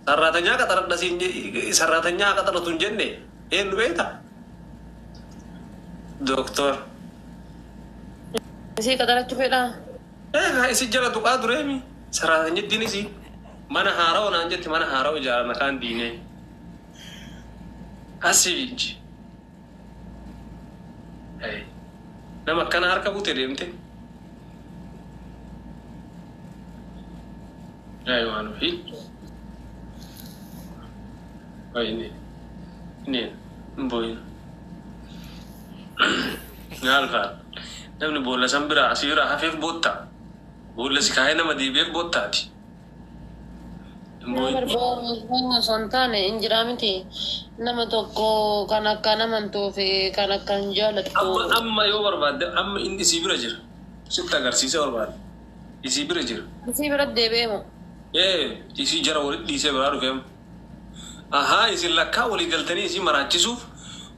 Sarraatanyaa qaxaradha siin, sarraatanyaa qaxaratu hin jenne eenyu beekta? Dooktor. Isii qaxarachuu fedhaa? Eh, isi jala tuqaa tureemi. Sarraatanyittiin isii mana haarawa naan jetti, mana haarawa ijaarana kaan diinee. Asii inji. Nama akkana harka bute deemte. Yaay waan ofii. Wayne. Inni hin boo'in. Maal fa'a? Namni boolla san biraa asii biraa hafeef bootta. Boolla si kaayee nama deebi'eef boottaati. Hin boo'in. Osoo hin taane hin jiraa miti. Nama tokko kan akka amantuu fi kan akka hin jaalattu. Amma yoo barbaadde, amma inni isii bira jira. Sitti agarsiisee barbaadde. Isii bira jira. Isii bira deebi'ee moo? Ee, isii jara walitti dhiisee biraa dhufe amma. Ahaa, isin lakkaa walii galtanii isii maraachisuuf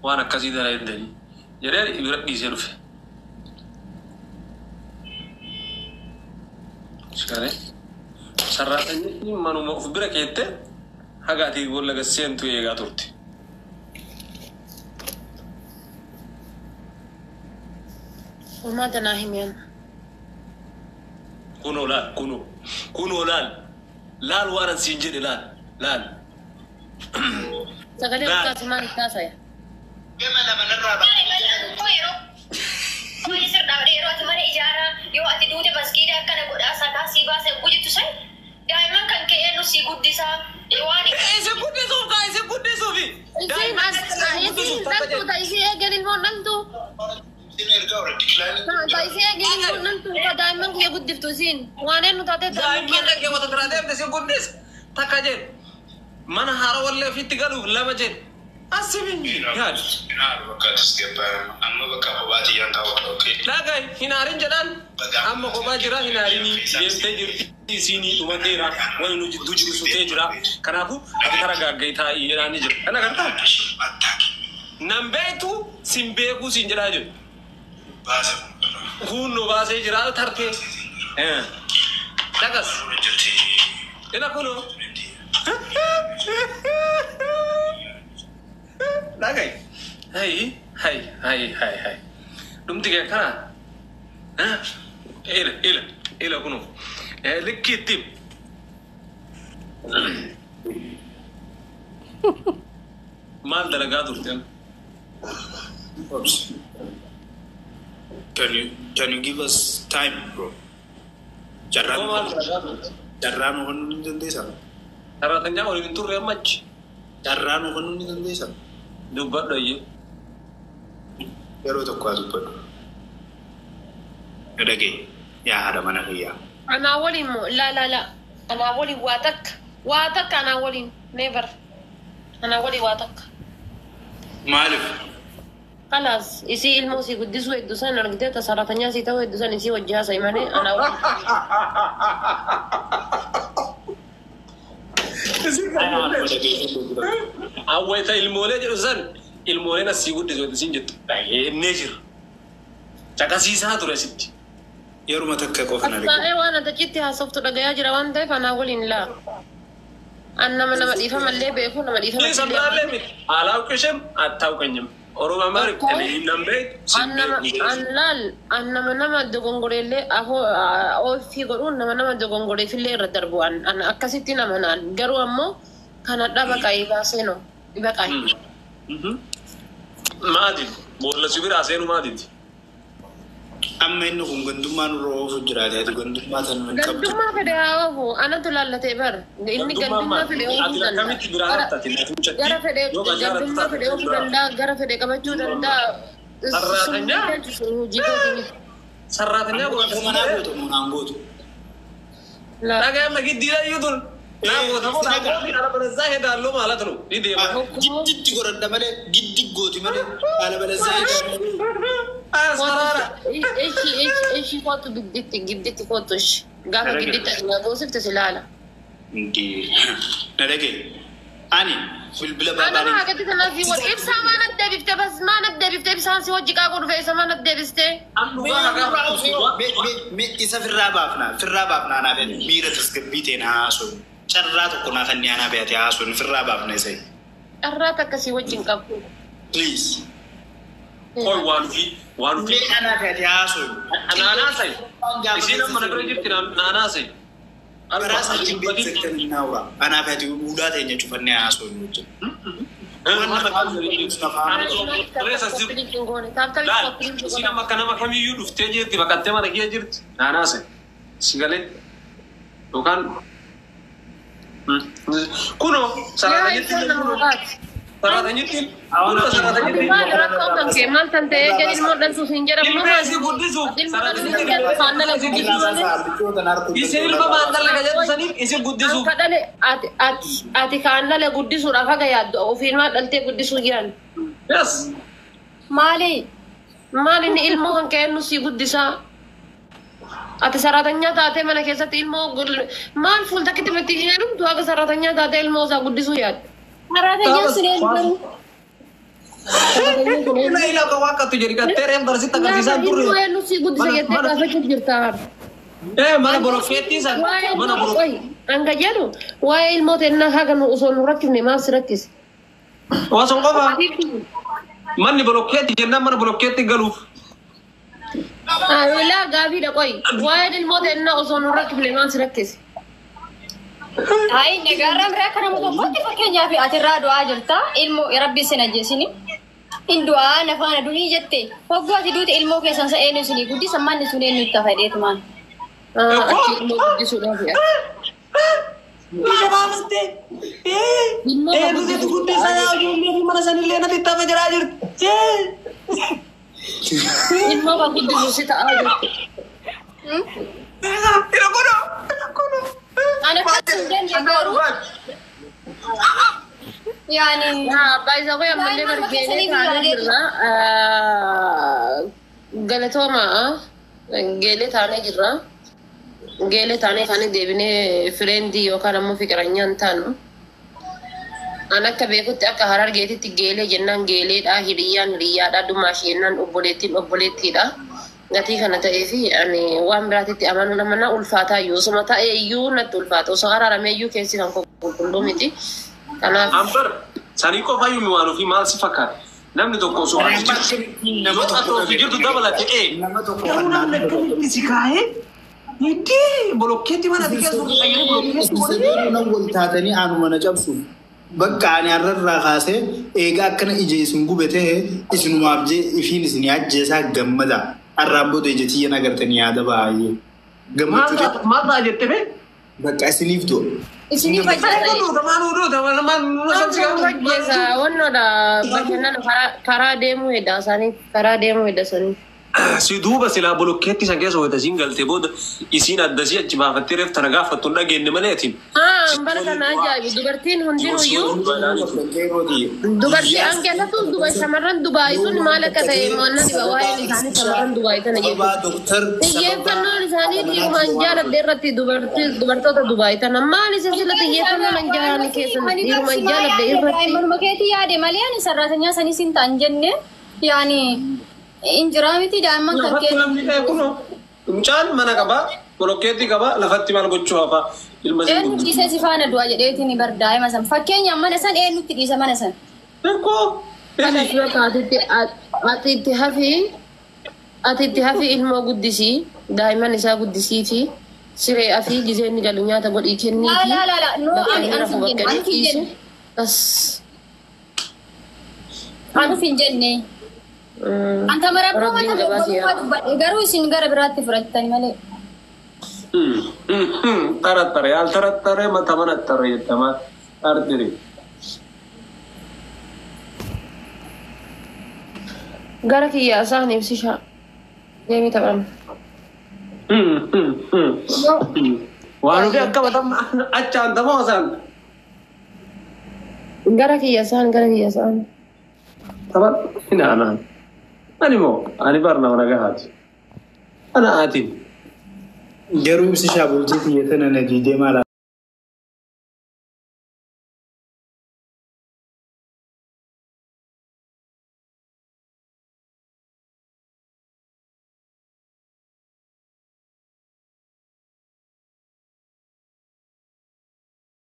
waan akkasii dalaydanii. Jedhee bira dhiisee dhufe. Shikalee. Sarraatanyittiin manuma of bira keette haga ati boolla gad seentu eegaa turte. Furmaata naa himi amma. Kunoo laal, kunoo, kunoo laal, laal, waan an siin jedhe laal, laal. Sagalee Laal. ol kaasi, maal itti haasaya? Gama lama narraa baatanii Yeroo yeroo ati mana ijaaraa, yoo ati duute masgiida akkana godhaa, sakaa sii baasa jettu san, daa'imman kan kee eenyu sii guddisaa waan Isin guddisuuf kaa, isin guddisuufi. Isiin as isiin dhaltuu ta isii eegan ilmoon dhaltuu. Isin ergaa warra decline. Ta isii eegan ilmoon dhaltuu ka daa'imman kiyya guddiftu isiin. Waan eenyu taatee daa'imman Daa'imman kan kee wata biraa deemte isin guddis. Takka jedhe. Mana haara wallee ofitti galuuf lama jedhe. Asibin yaadu. Bakka tasgabbaa'e amma bakka kophaati yaan ta'u, okay. Dhagahi, hin aarin jedhaan, amma kophaa jira, hin aarinii, deemtee jirti, isiinii dhumateera, wani nu jidduu jiru sutee jira, kanaafuu ati kara gaagga'i taa'ii jedhaan ni jira. Kana gartaa nan beektu sin beekuu sin jedhaa jiru. Baase. Kunnoo baasee jira tartee. Dhagas. Jirti. Ila kunoo. Dhagahi. Hayi hayi hayi hayi hayi. Dhumti kee kana. Ila ila ila kunoo. Likki ittiin. Maal dalagaa turte? Oops. Can you give us time, bro? Carraan Maal dalagaa turte? Carraan hubannuu ni dandeessaa? Saraatanyaa waliin hin turre amma achi. Carraan hubannuu ni dandeessaa? Dubbadhu ayyee. Yeroo tokko haa dubbadhu. Na dhagaye yaa haadha mana kiyyaa. Anaa waliin moo? Laa laa laa. Anaa waliin waa takka. Waa takka anaa waliin. Never. Anaa waliin waa takka. Maaliif? Kalaas, isii ilmoo sii guddisuu hedduu san argitee, ta saraatanyaa sii ta'uu hedduu san isii wajji haasa'i malee anaa waliin. Awwaita ilmoolee jedhu san, ilmooleen asii guddisu isiin jettu dhageennee jira. Caqasiisaa ture asitti. Yeruma takka qofa na dhagaye. Taa'ee waan ati achitti haasoftu dhagayaa jira waan ta'eef anaa waliin laa. An nama nama dhiifamallee beeku, nama Ni dhiifama. sabnaallee miti. አላውቅሽም አታውቀኝም። ኦሮሞ ማሪ nan beektu sin An nama beeku. An laal, an nama nama dogongoreellee afoo ofii godhuun nama nama dogongoreefillee irra darbu, an an akkasitti nama naan garuu ammoo kana dhaba qa'ee baasee no baqa'e. Maati boolla si biraa seenu maatiiti. Amma inni kun gandummaa nurra oofu jiraate, ati gandummaa tan hin qabdu. Gandummaa fedhe haa oofu, anatu laallatee bar inni gandummaa fedhe oofuu Ati akkamitti biraa danda'a. haftati? Gara fedhe gandummaa fedhe oofuu danda'a, gara fedhe qabachuu danda'a. Sarraatanyaa? Sun hojii kootii miti. Sarraatanyaa Gootu manaa gootu moo naan gootu? Laa. Dhaga'amna giddiidha iyyuu tun. Naa goota moo naa gooti alabalazaa hedaalloo maalat nu ni deema. Gidditti godhadha malee, giddi gooti malee alabalazaa. Saraara. Ishi ishi ishi, kootu gidditti, gidditti kootu ishi. Gaafa gidditti ati na goosifte si laala. Na dhagaye. Ani bilbila Ana baabaan maa gadi kana si wal ibsaa maa natti deebifte, bas maa natti deebifte, ibsaan si wajji qaaquu dhufe isa maa natti deebiste. Isa firraa baafnaa, firraa baafnaa, naaf miira tasgabbii ta'een haasoo. Carraa tokko naa kan anaa fi ati haasofnu ofirraa baafna isa. Carraa akkasii wajjin qabu. Please. Qoy waan ofii waan ofii. Mee anaa fi ati haasofnu. Naanaasai. Isiin amma na bira jirti naanaasai. Baraas achiin beeksiftan naawura. Anaa fi ati ulaa teenya cufannee haasofnu wajjin. Isiin amma akka nama kamiyyuu dhuftee jirti baqattee mana kee jirti naanaasai. Si galee yookaan kunoo saraatanyitti saraatanyitti kunoo saraatanyitti. Maal rakkoo kan kee maal tan ta'ee jedhi ilmoo dhaltuus hin jedhamu. Ilma isii guddisuuf saraatanyitti. Isin ilma maandalla jedhu saniif isin guddisuuf. Kadhale ati kaan dhale guddisuudhaaf haga yaaddu ofiin maal dhaltee guddisuu jiran. Yes. Maali? Maal inni ilmoo kan kee nu sii guddisaa? Ati saraatanyaa taatee mana keessatti ilmoo maal fuultakkitti matti heerumtu haga saraatanyaa taatee ilmoo isaa guddisuu yaaddu. Saraatanyaa sun eenyu garuu? Ila ila ka waaqatu jedhi qattee reef barsitti agarsiisaa turre. Ilmoo eenyu sii guddisa jettee gaafachuuf jirta. Mana bolokkeettii san mana bolokkeettii. Hanga jedhu waa'ee ilmoo teennaa haga nu osoo nu rakkifne maaf si rakkise? Waa sun qofa manni bolokkeetti jennaan mana bolokkeetti galuuf. Laa gaafiidha qoyi. Waa'ee ilmoo teennaa osoo nu rakkifne maaf si rakkise? Ayi nagaarraa biraa akka nama tokkotti fakkeenyaaf atirraa du'aa jirta ilmoo rabbi sin ajjeesini. In du'aa nafaana du'ii jette hogguu ati duute ilmoo keessan sa eenyu isinii guddisa manni sun eenyu itti fedheetumaan. Achi ilmoo guddisuudhaaf yaa. Biyya baalattee. Eenyutu guddisa yaa ijoollee fi mana sanillee natti itti hafe jiraa jirti. Ilmoo kan guddisu si ta'aa jirti. Ina kunoo ina kunoo. Ana akkas hin jenne garuu yaani. Abbaa isaa qoyi ammallee bargeelee taanee jirra. Galatooma geelee taanee jirra. Geelee taanee kaanii deebinee fireendii yookaan ammoo fiqiranyaan taanu. An akka beekutti akka harargeetitti geelee jennaan geeleedha, hiriyyaan hiriyyaadha, dumaashi jennaan obboleettiin obboleettiidha. Gatii kana ta'eefi ani waan biraatitti amanuun amanaa ulfaataa iyyuu osuma ta'e iyyuu natti ulfaata osoo araaramee iyyuu keessi kan qulqulluu miti. Kanaaf. Ambar sanii qofa iyyuu waan ofii maal si fakkaata? Namni tokko osoo ati jirtu Nama ati ofii jirtu dabalate Nama tokko Garuu namni akkamitti si kaa'ee hiddii bolokkeetti mana ati keessa fayyadee bolokkeetti Isin nan wal taatanii aanuma na cabsu. Bakka ani har'arraa kaasee eegaa akkana ija isin gube ta'e isinumaaf jee ifiin isin ajjeesaa gammada. Har'aan booda ija tiyyan agartanii yaada baay'ee. Gammachuu Maal ta'a jettee bee? bakka isiniif du'a. Isiniif ajjeesa. Maal duuta maal Ajjeesa wannoodha bashannana karaa deemuu hedda isaanii karaa deemuu hedda isaanii. Si duuba silaa bolokkeetti san keessa hoyita isiin galtee booda isiin addasii achi baafattee reef tana gaafattu hin dhageenye malee atiin. Bara kana ajaa'ibu dubartiin hundinuyyuu dubartii hanqinatu duba shamarran Dubaay sun maal akka ta'e maal dhiba waa'een isaanii shamarran Dubaay tana jedhu. Xiyyeeffannoon isaanii dhiirumaan jaaladhe irratti dubartoota Dubaay tana maal isa sila xiyyeeffannoon hanjalaan keessan dhiirumaan jaaladhe irratti. Daa'immanuma keetii yaade malee ani sarraatanyaa sanis hin ta'an jenne yaani injiraa miti daa'imman kan Lafatti namni ta'e kunoo mucaan mana qabaa bolokkeetti qabaa lafatti maal gochuu hafaa ilma isii Eenyu guddisu. dhiisee si faana du'a jedheetiin bar daa'ima san fakkeenyaaf mana san eenyutti dhiisa mana san. Hirkoo. Kanas bakka ati itti hafi ati itti hafi ilmoo guddisii daa'imman isaa guddisii fi siree afii gisee inni galu nyaata godhii kennii fi Laa laa laa noo bakka ani inni ani rafu hin bakka jenne inni ani hin ciisu. jenne Bas. ani hin jenne. Anta marabboo Rabbiin mata gabaasee dogoggorummaa dubbadhe garuu isin gara biraatti fudhattani malee. Tarattare yaal tarattare mata manattare jettama artiri. Gara kiyyaa isaan ibsishaa. Deemii taphan. Waan ofii akka matam achaan tamoo isaan. Gara kiyya isaan gara kiyya isaan. Taphan hin aanaan. Ani moo ani bar nama nagahaati. Ana aatiin. Garuu ibsishaa bultii xiyya tana na diidee maal